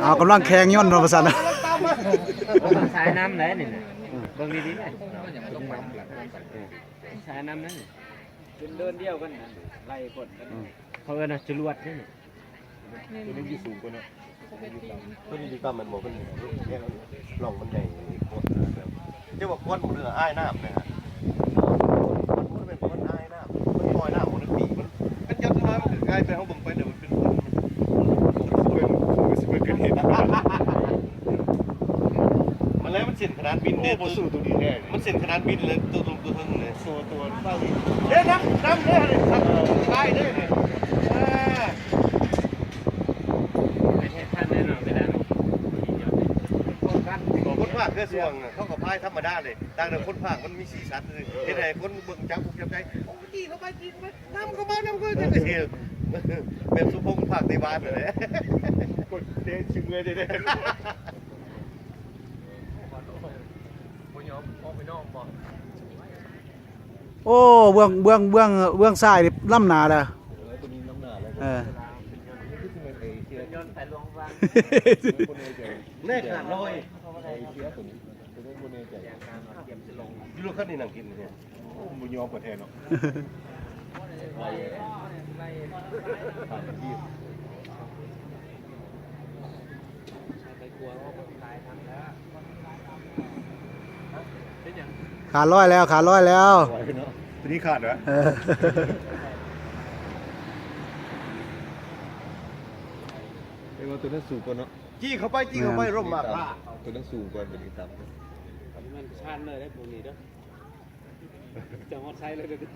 ເອົາກຳລັງແຂ່ງຍົນວ່າຊັ້ນ. ສາຍນ້ຳໄດ໋ນີ້ນະ ເບິ່ງດີໆ ສາຍນ້ຳນັ້ນ ເປັນເດີ່ນດຽວກັນນະ ໄລ່ຄົນກັນ ເຂົາເອີ້ນວ່າຈະລວດເດ້ນີ້. ຕົວນີ້ຢູ່ສູງກວ່າເນາະ ຕົວນີ້ຢູ່ຕ່ຳແມ່ນບໍ່? ເພິ່ນແນວຮ່ອງມັນໃຫຍ່ໂພດ ແຕ່ວ່າຄວັນມັນເຫຼືອອາຍນ້ຳນະ ຄວັນມັນແມ່ນຄວັນອາຍນ້ຳ ມັນລອຍນ້ຳມັນຕີມັນ ຄັນຈັບນ້ອຍມັນກໍກາຍໄປ ເຮົາເບິ່ງໄປແລ້ວມັນເປັນຄວັນ ມັນຊິເບິ່ງ ມັນຊິເບິ່ງກັນເຫັນ ມັນແລ້ວມັນເສັ້ນຂະໜາດບິນເດ້ ໂອ້ ບໍ່ສູ້ຕົວນີ້ແທ້ ມັນເສັ້ນຂະໜາດບິນເລີຍ ຕົວ ຕົວເທິງເລີຍ ຕົວ ຕົວເບົາອີກ ເດ້ ນຳ ນຳເດ້ ສະບາຍເດ້ ເອີ ເຮັດທັນແນ່ນອນເວລານີ້ ຄົນພາກເຄືອຊ່ວງ ເຂົາກໍພາຍທຳມະດາເດ້ ຕ່າງແຕ່ຄົນພາກມັນມີສີສັນ ເຮັດໃຫ້ຄົນເບິ່ງຈັບອົກຈັບໃຈ ໂອ້ ຈີ້ເຂົ້າໄປ ຈີ້ເຂົ້າໄປ ນຳເຂົ້າມາ ນຳເຂົ້າມາ ຈັ່ງຊີ້ ແບບສົມພົງພາກໄຕ້ຫວັນນັ້ນແຫຼະ ກົດເຕະຊິເມື່ອຍແທ້ໆ ບໍ່ຍອມອອກໄປນອກບໍ່? ໂອ້ ເບື້ອງ ເບື້ອງ ເບື້ອງ ເບື້ອງຊ້າຍນີ້ນຳໜ້າເດີ ເອີ ຕົວນີ້ນຳໜ້າເລີຍ ເອີ ຍ້ອນໄປຫຼວງວັງ ແນ່ຂາດລອຍ ເອີ ຕົວນີ້ບໍ່ແນ່ໃຈ ຢູ່ລົດຄັນນີ້ນັ່ງກິນແທ້ ໂອ້ ບໍ່ຍອມກໍແທ້ເນາະ ຂາດລອຍແລ້ວ ຂາດລອຍແລ້ວ ຕົວນີ້ຂາດເນາະ ເອີ ແຕ່ວ່າຕົວນັ້ນສູງກວ່າເນາະ ຈີ້ເຂົ້າໄປ ຈີ້ເຂົ້າໄປ ແມ່ນ ລົມມາກລາ ຕົວນັ້ນສູງກວ່າ ຕົວນີ້ຕ່ຳ ມັນຊັນເລີຍເດ້ ພວກນີ້ເດີ ຈະຮອດໄຊເລີຍເດີ.